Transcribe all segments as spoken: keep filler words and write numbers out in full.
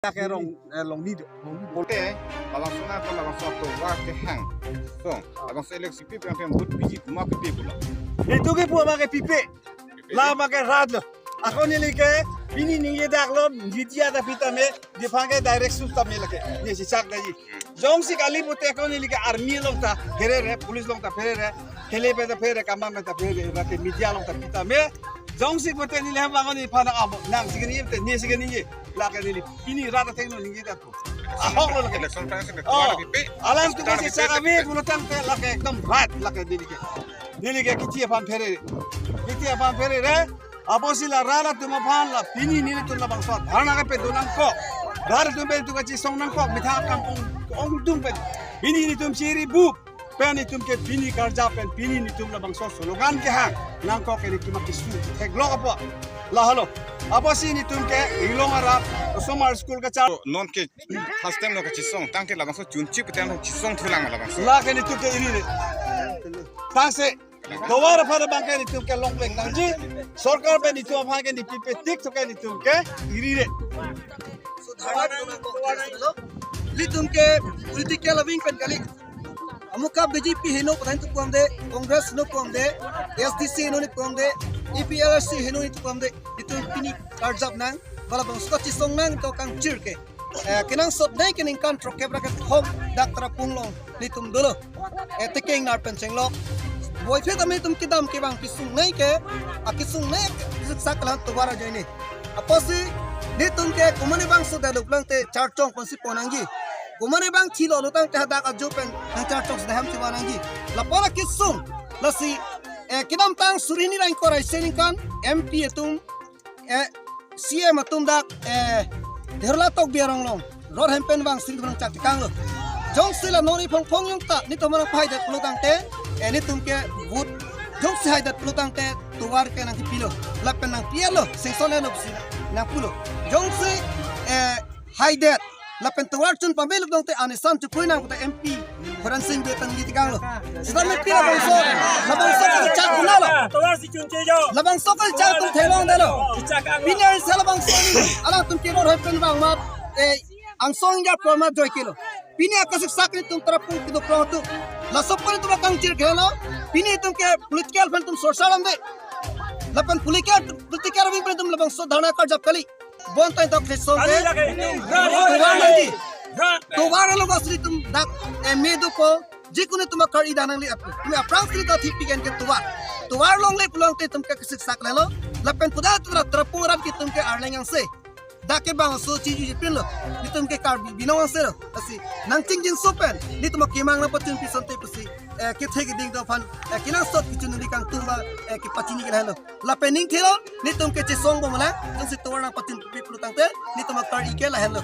Lake rong, eh, longni do. Bote, labangso nangtum labangso atovar kehang. So, labangso election pipe, pipe, vote piji, komat pipe pulo. Itum ke pu abang ke pipe. La abang ke rat lo. Ako neli ke, pini ningje dak lo, media ta pi tame, diphan ke direct sut tame lake. Neli si chak daji. Jongsi kali pute ako neli ke army along ta pherere, police along ta pherere, hele pen ta pherere, kama pen ta pherere, lake media along ta pi tame. Jongsi pute neli hem bangon neli phan amo, nangsi ke ningje, neli si ke ningje. Lake neli pini rat athengno ningje dak ko. Ahok lo lake. Election time si Oh, pipe. Alangtum ke si chak ave, pulo tangte lake ekdom rat lake neli ke. Neli ke kithi aphan pherere. Kithi aphan pherere. Apotsi la rat atum aphan la pini nelitum labangso dharna kepado nangkok. Rat atum pen itum kachisong nangkok, methang akam ong, ongdung pen. Pini nelitum chiri bup. Pen itum ke pini karjap pen pini nelitum labangso slogan kehang nangkok ke nelitum akesung theklong apot. La halo. Apotsi nelitum ke Inglong arat, osomar school kachar. Non ke first time lo kachisong, tangte labangso chunchi puten lo chisong thulang labangso. Lake nelitum ke irire. Tangse, tovar aphan abang ke nelitum ke longvek nangji, sorkar pen nelitum aphan ke neli pipe tik to ke nelitum ke irire. So, dharna nangkok lo. Nelitum ke political wing pen kali. Amukap B J P heno putangte pu amde, Congress heno pu amde, S D C heno ne pu amde, A P H L C heno ne pu amde. Nelitum pini karjap nang, ba labangso kachisong nang to kangchir ke. Eh, kenangsot nei ke ningkan throkkep ra kethom dak Tarapung along nelitum dolo. Eh, tekeng nar pen chenglok. Boyphe tame nelitum kedam kevang kesung nei ke, akesung nei ke, siksak kelang tovar ajoine. Apotsi nelitum ke komat abangso develop lang te charchong ponsi pon nangji. Komat abang thilo lo tangte hadak ajo pen nang charchong si daham chiva nangji. Lapu la kesung, lasi, eh, kedamtang suri hini ra ingkoi ra isi aningkan M P atum, eh, C M atum dak, eh, Dherolatok Biar Anglong rot hem pen vangsi nelitum nangchak tekang lo. Jongsi la non iphong phong jong ta nelitum nangpahai det pulo tangte, eh, nelitum ke vote jongsi hai det pulo tangte tovar ke nangkepi lo. Lapen nangpi lo, sanction lo pusi nangpu lo. Jongsi, eh, hai det, lapen tovar chun pame lo tangte anisan chukui nang puta M P Horen Sing Bey ta neli tekang lo. Sita me pi labangso, labangso kachak kuna lo. Tovar si chunche jo. Labangso kachak atum theklong detlo. Chak ang. Pini arisa labangso ni, alangtum ke rot hem pen vang mat, eh, angsong ya pro mat joi kilo. Pini akasiksak nelitum Tarapung kedo pro tu. Laso pen nelitum akangchir kelo. Pini nelitum ke political pen nelitum sorsa lam de. Lapen political, political wing pen nelitum labangso dharna karjap kali. Bonta tok kesong Kali ke. Lake nelitum. Tovar lagi. Rat. Tovar lo bas nelitum dak M A do ko. Jikunu nelitum akar ida nangle ap. Nelitum aphrang sri ta thik piken ke tovar. Tovar longle pulo tangte nelitum ke kasiksak lelo. Lapen puda tu Tarapung arat ke nelitum ke arleng angse. Dak ke bangso chiji jipin lo. Nelitum ke Karbi binong angse lo. Lasi nangchingjinso pen nelitum akemang nangpachun pi asonte pusi, eh, kethe keding do aphan, eh, kenangsot kechun neli kangtung ba, eh, kepachini ke lahelo. Lapen ning thelo, nelitum kechisong bom lang, jongsi tovar nangpachun pi pulo tangte, nelitum akar-i ke lahelo.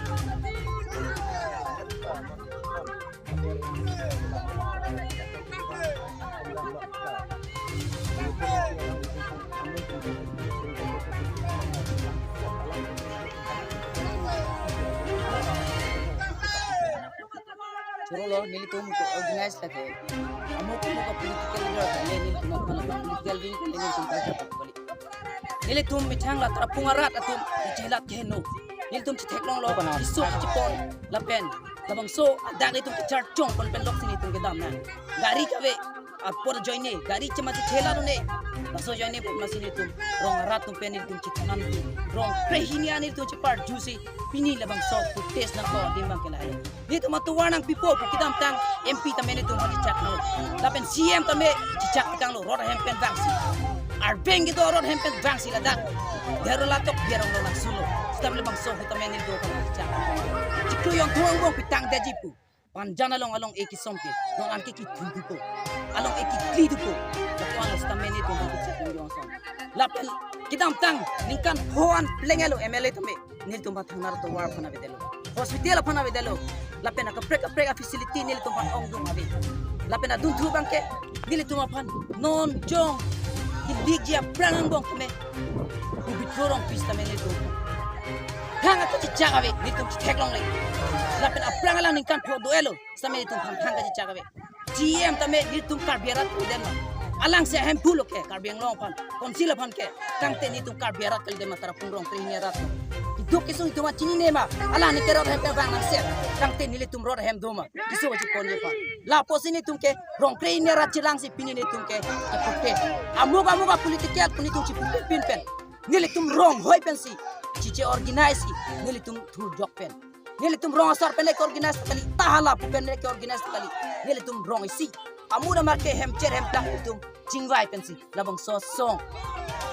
Choro lo nelitum ke organize lake. Amo kumo ka political leader kali nelitum aphan la political wing kali nelitum ka japa kali. Nelitum methang la Tarapung arat atum chelat keheno. Nelitum chetheklong lo, isu chipon lapen labangso adak nelitum kecharchong pon pen lok si nelitum kedam nang. Gari kave apor ajoine, gari chema si chela ne. Laso ajoine pon masi nelitum rong arat atum pen nelitum chithanam tu. Rong kre hini an nelitum chepar jusi pini labangso protest nangkok adim abang ke lahai. Nelitum atovar nangpipo pu kedamtang M P tame nelitum aphan chichak nang. Lapen C M tame chichak tekang lo rot hem pen vangsi. Arbeng kedo rot hem pen vangsi ladak. Dherolatok Biar Anglong nangsulo. Sita labangso ahut tame nelitum aphan chichak. Chiklo yong thuang bong pitang daji pu. Panjan along along e kisom ke. Non an ke kithu thupo. Along e kikli thupo. Lapu an lo sita nelitum aphan chichak nang yong song. Lapen kedamtang ningkan pho an pleng lo M L A tame. Nelitum aphan thangnar tovar aphan avedetlo. Hospital aphan avedetlo. Lapen akaprek kaprek a-facility nelitum aphan ongdung ave. Lapen adunthu abang ke nelitum aphan non jong kilikji aphrang angbong tame. Kubitro rong pis tame nelitum. Thang kachichak ave, nelitum chetheklongle. Lapen aphrang alang ningkan pho do-etlo. Sita nelitum aphan thang kachichak ave. C M tame nelitum Karbi arat kalidem ma. Alang si ahemphu lo ke Karbi Anglong aphan, council aphan ke. Tangte nelitum Karbi arat kalidem ma Tarapung rong kre hini arat. Duk kesung itum chinine ma, alangli ke rot ahem kevang nangset, tangte nelitum rot ahem do ma, keso kachiponji aphan. Lapusi nelitum ke rong kre-ini arat chelangsi pini nelitum ke, ke protest. Amuk amuk a-political pu nelitum chipupin pen, nelitum rong hoi pensi, chiche organize si, nelitum thurjok pen. Nelitum rong asar pen le ke-organize kali, ta hala pu pen le ke-organize kali. Nelitum rong isi. Amu damar ke hemcher hemdak nelitum chingvai pensi, labangso asong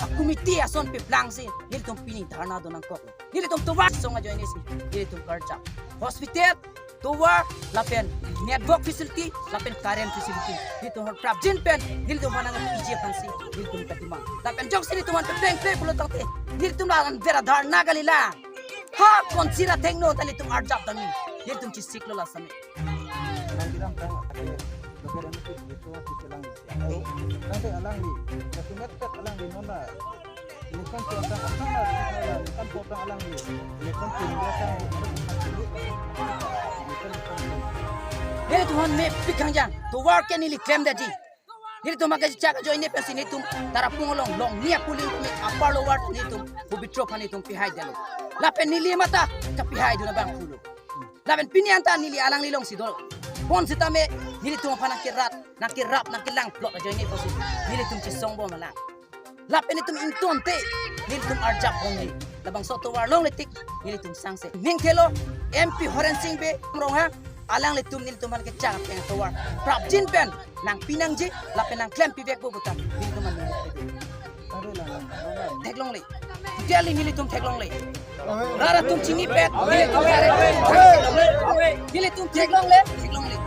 a-committee ason peplangsi, nelitum pini dharna do nangkok. Nelitum tovar asong ajoine si, nelitum karjap. Hospital, tovar, lapen network facility, lapen current facility, nelitum aphan prapjin pen, nelitum aphan nangpiji aphansi, nelitum kedemand. Lapen jongsi nelitum aphan pepleng pe pulo tangte, nelitum la-an vera dharna kali la. Ha, konsira thengno ta nelitum arjap dami. Nelitum chesiklo la same. Nangkiram tang ake, local M P itu masih chelang di sini. Nanti alangli, satu meter alangli nona. Election program apa na, election program alangli. Election program kan. Nelitum aphan mepik kangjang. Tovar ke neli klemdetji. Nelitum aphan kachechak ajoine pensi nelitum Tarapung along, along nia polling unit upper lower nelitum Pabitra aphan nelitum pihaidetlo. Lapen neli mata kapihaidun abang pulo. Lapen pini anta neli alangli alongsi do. Bonsitame nelitum aphan nangkerat, nangkerap, nangkelang plot ajoine pensi nelitum chesong bom alang. Lapen nelitum ingtonte, nelitum arjap bomji. Labangso tovar longle tik, nelitum sangse. Ning thelo, M P Horen Sing Bey Ronghang, alanglitum nelitum aphan kechak pen tovar prapjin pen nangpi nangji, lapen nangklem pivek bo puta, nelitum aphan nangpi. Theklongle. Totally nelitum theklongle. Rat atum chinipet, nelitum theklongle. Nelitum theklongle, theklongle.